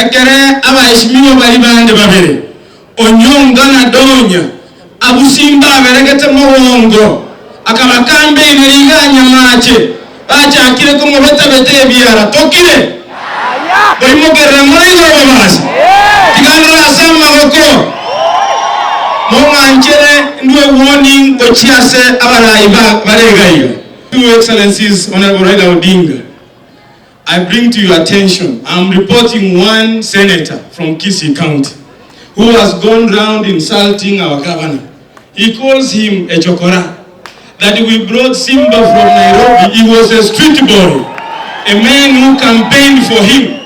Ekere abaheshimiwa bari bande babere Onyonga na Donya abusimba aberegete mugongo akabakambe ibiriganya mache bachakire kumubeta bete ebiara tokire boimokerera muraigo babasi tiganira asema goko mong'anchere ndwe warning gochiase abarayi baregaiga. Two Excellencies, Honorable Raila Odinga, I bring to your attention, I'm reporting one senator from Kisii County who has gone round insulting our governor. He calls him a chokora. That we brought Simba from Nairobi, he was a street boy, a man who campaigned for him.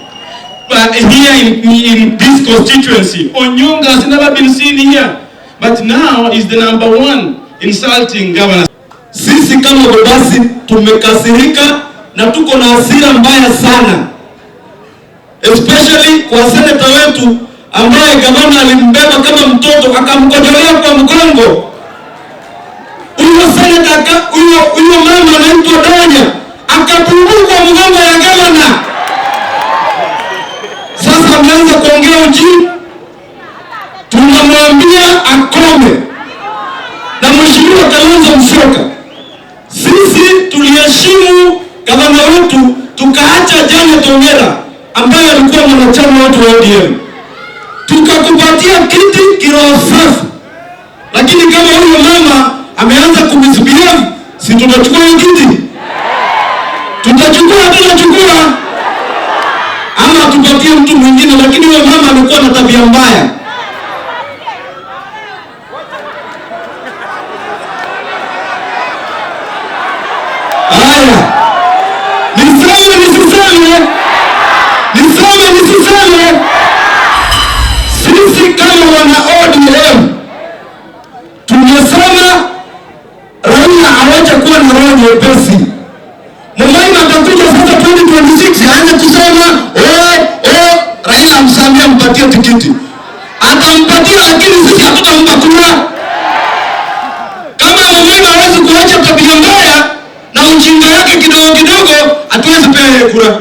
But here in this constituency, Onyonga has never been seen here. But now he's the number one insulting governor. Sisi kama Bobasi tumekasirika na tuko na hasira mbaya sana, especially kwa seneta wetu ambaye gavana alimbeba kama mtoto akamkojolea kwa mgongo. Huyo seneta, huyo mama anaitwa Donya akapungua kwa mgongo ya gavana. Sasa ameanza kuongea uji, tunamwambia akome. Na Mheshimiwa Kalonzo Musyoka, sisi tuliheshimu gavana wetu tukaacha Janet Ongera ambaye alikuwa mwanachama wetu wa ODM, tukakupatia kiti kiroho safi, lakini kama huyo mama ameanza kumisbehave, si tutachukua hiyo kiti? Tutachukua, tutachukua ama tupatie mtu mwingine, lakini huyo mama amekuwa na tabia mbaya. Haya, niseme nisiseme? Niseme nisiseme? Sisi kama wana ODM tumesema Raila awache kuwa na roho nyepesi. Mumaina atakuja sasa 2026 aanze kusema Raila amsamia ampatie tikiti, atampatia, lakini sisi hatutampa kura. Kama Mumaina hawezi kuacha tabia mbaya na ujinga yake kidogo kidogo, hatuwezi pea yeye kura.